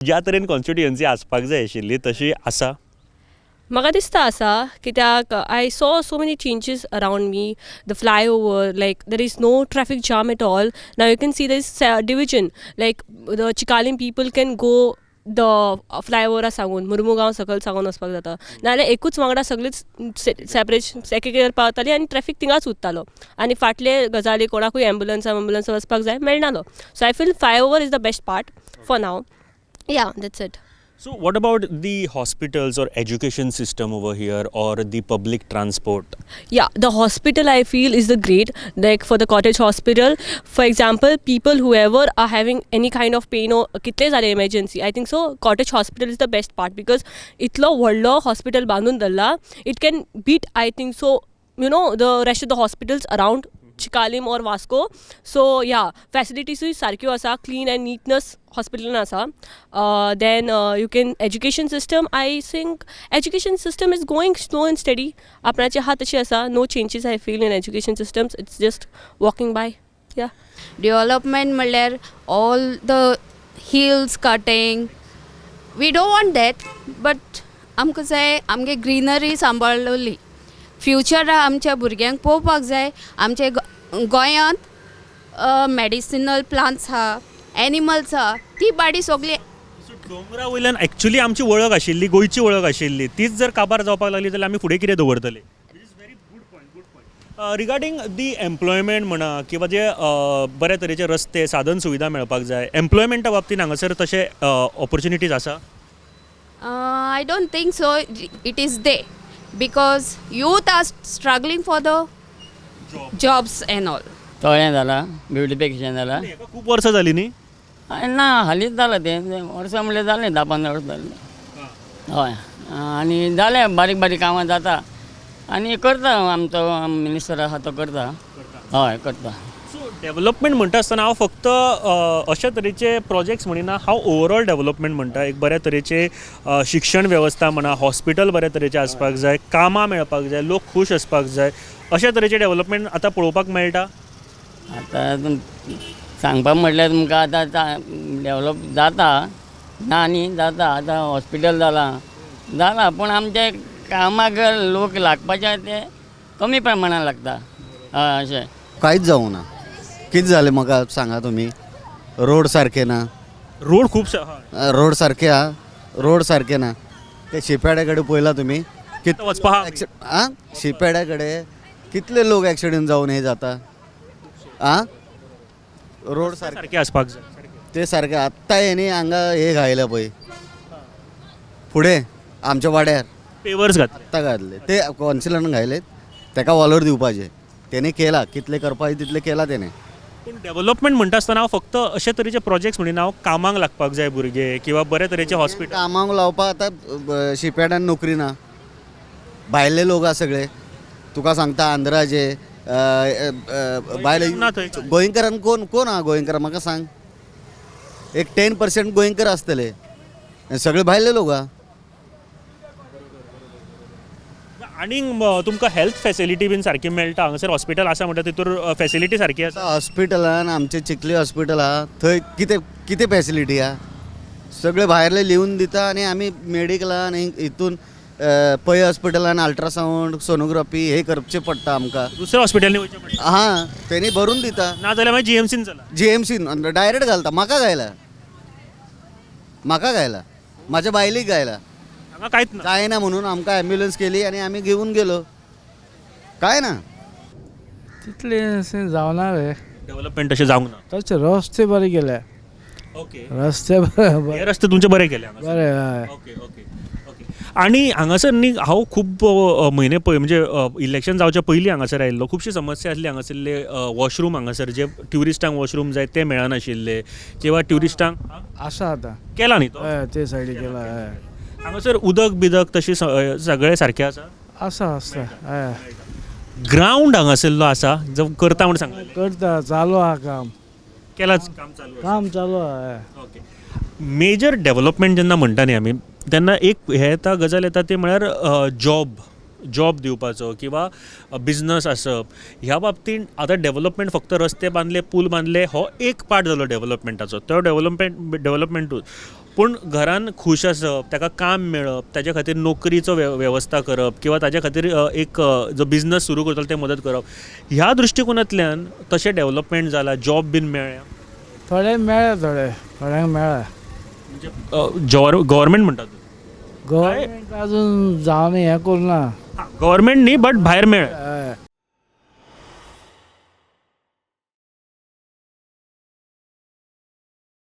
ज्या तरेन कॉन्स्टिट्युएन्सी आसपाक जाय आशिल्ली तशी आसा? म्हाका दिसता आसा, कित्याक I saw so many changes around me, the flyover, like there is no traffic jam at all. Now you can see this division, like the Chicalim people can go the फ्लायओवरा साकून मुर्मुगांव सकयल साकून वचपाक जाता, नाजाल्यार एकूच वांगडा सगळीच सेपरेट एकेक पावताली आनी ट्रॅफीक थिंगाच उरतालो आनी फाटले गजाली कोणाकूय एम्बुलन्सा एम्बुलन्स वचपाक जाय मेळनालो. So I feel flyover is the best part for now. Yeah, that's it. So what about the hospitals or education system over here or the public transport? Yeah, the hospital, I feel, is the great, like for the cottage hospital, for example, people whoever are having any kind of pain or कितले जाले emergency, I think so cottage hospital is the best part because इतलो व्हडलो hospital बांदून दवरला, it can beat, I think so, the rest of the hospitals around Chicalim or Vasco. So yeah, फॅसिलिटीजूय सारक्यो आसा, clean and नीटनस हॉस्पिटलान आसा. Then you can education system, I think education system is going slow and steady. आपणाचे आहा तशी आसा, no changes I feel in education systems, it's just walking by, yeah. Development म्हणल्यार all the hills cutting, we don't want that, but आमकां जाय आमगे greenery सांबाळ्ळली. Future आमच्या भुरग्यांक पळोवपाक जाय. आमचे गोंयांत मेडिसिनल प्लांट्स आहा, एनिमल्स आहा, ती बाडी सगळी. दोंगरा वयल्यान एक्चुली आमची वळख आशिल्ली, गोंयची वळख आशिल्ली, तीच जर काबार जावपाक लागली जाल्यार आमी फुडें कितें दवरतले? रिगार्डींग दी एम्प्लॉयमेंट म्हणा किंवा जे बऱ्या तरेचे रस्ते, साधन सुविधा मेळपाक जाय, एम्प्लॉयमेंटा बाबतीन हांगासर तशे ऑपॉर्च्युनिटीज आसा? I don't think so it is there because youth are struggling for the jobs and all. तळें जालां, ब्युटिफिकेशन जालां. हेका खूब वर्सां जालीं न्ही? आनी ना, हालींच जालां तें. वर्सां म्हणल्यार जालें 10-15 वर्सां जालीं. हय, आनी जालें, बारीक बारीक कामां जाता आनी करता. आमचो मिनिस्टर आसा तो करता, हय, करता. सो डेवलपमेंट म्हणटा आसतना हांव फक्त अशा तरेचे प्रोजेक्ट्स म्हणिना, हांव ओवरऑल डेवलपमेंट म्हणटा. एक बऱ्या तरेचे शिक्षण वेवस्था म्हणा, हॉस्पिटल बऱ्या तरेचें आसपाक जाय, कामां मेळपाक जाय, लोक खूश आसपाक जाय, अशा तरेचें डेवलपमेंट आतां पळोवपाक मेळटा? आतां सांगपा म्हटल्यार तुमकां आतां डेवलप जाता ना न्ही, जाता. आतां हॉस्पिटल जालां, जालां, पूण आमचे कामाक लोक लागपाचे ते कमी प्रमाणान लागता, हय, अशें. कांयच जावंक ना. कितें जालें म्हाका सांगा तुमी? रोड सारके ना. रोड खूब, हय. रोड सारके आहा, रोड सारके ना. ते शिपयार्डा कडेन पळयला तुमी? आतां वचपा आहा आमी. आं, शिपयार्डा कडेन कितले लोक एक्सिडंट जावन हे जाता. आं, रोड सारके सारके आसपाक जाय. ते सारके. आत्तां हेणी हांगा हे घायला पळय फुडें आमच्या वाड्यार. पेवर्स घातले. आत्तां घातले ते कौन्सिलरान घायले, तेका वॉलर दिवपाचे. तेणे केला, कितले करपाचे तितले केला तेणे. पूण डेवलपमेंट म्हणटा आसतना हांव फक्त अशे तरेचे प्रोजेक्ट्स म्हणिना, हांव कामाक लागपाक जाय भुरगे किंवा बरे तरेचे हॉस्पिटल. कामाक लावपाक आतां शिपयार्डान नोकरी ना. भायले लोक आसा सगळे, तुका सांगता, आंध्राचे भायले. ना थंय. गोंयकारान कोण कोण आहा गोंयकार म्हाका सांग? एक 10% गोंयकार आसतले आनी सगळे भायले लोक आहा. आनीक तुमकां हेल्थ फेसिलिटी बीन सारकी मेळटा हांगासर? हॉस्पिटल आसा म्हणटा, तितूर फेसिलिटी सारकी आसा? हॉस्पिटलान, आमचे चिखली हॉस्पिटल आहा थंय कितें कितें फेसिलिटी आहा? सगळे भायले लिवन दिता आनी आमी मेडिकलान हितून पै हॉस्पिटलान अल्ट्रासावंड, सोनोग्राफी हे करचें पडटा आमकां. दुसऱ्या हॉस्पिटलांनी वयचें पडटा. हां, तेणी भरून दिता. ना जाल्यार मागीर जीएमसीन चला. जीएमसीन डायरेक्ट घालता. म्हाका घायला, म्हाका घायला, म्हाज्या बायलेक घायला. हांगा कांयच ना. जायना म्हणून आमकां ॲम्ब्युलन्स केली आनी आमी घेवन गेलो. काय ना. तितलें अशें जावना रे. डेवलपमेंट तशें जावंक ना. तशें रस्ते बरे केले. रस्ते बरे. हे रस्ते तुमचे बरे केले हांगासर. बरे, हय. ओके ओके ओके आनी हांगासर न्ही हांव खूब म्हयने पय, म्हणजे इलेक्शन जावच्या पयलीं हांगासर आयिल्लो. खुबशी समस्या आसली हांगासरले. वॉशरूम हांगासर जे ट्युरिस्टांक वॉशरूम जाय ते मेळनाशिल्ले किंवा ट्युरिस्टांक आसा आतां. केला न्ही तो? हय, ते सायडी केला, हय. हांगासर उदक बिदक तशी सगळें सारकें आसा? आसा, आसता, हय. ग्रावंड हांगासरलो आसा जो करता म्हूण सांगलें? करता, चालू आहा काम. केलाच, काम चालू आसा. काम चालू आहा, हय. ओके, मेजर डेवलपमेंट जेन्ना म्हणटा न्ही आमी, तेन्ना एक हें येता, गजाल येता, ती म्हळ्यार जॉब, जॉब दिवपाचो किंवा बिजनस आसप. ह्या बाबतींत आतां डेवलपमेंट फक्त रस्ते बांदले, पूल बांदले हो एक पार्ट जालो डेवलपमेंटाचो. तो डेवलपमेंटूच पूण पूण घरान खूश आसप, ताका काम मेळप, ताच्या खातीर नोकरीचो वेवस्था करप किंवा ताच्या खातीर एक जो बिजनस सुरू करतलो ते मदत करप, ह्या दृश्टिकोनांतल्यान तशें डेवलपमेंट जाला, जॉब बीन मेळ्ळ्या? थोडे मेळ्ळे, थोडे थोड्यांक मेळ्ळा. म्हणजे गव्हर्मेंट म्हणटा तूं? गव्हर्मेंट अजून जावन हें करूं ना. गव्हर्मेंट न्ही, बट भायर मेळ्ळें.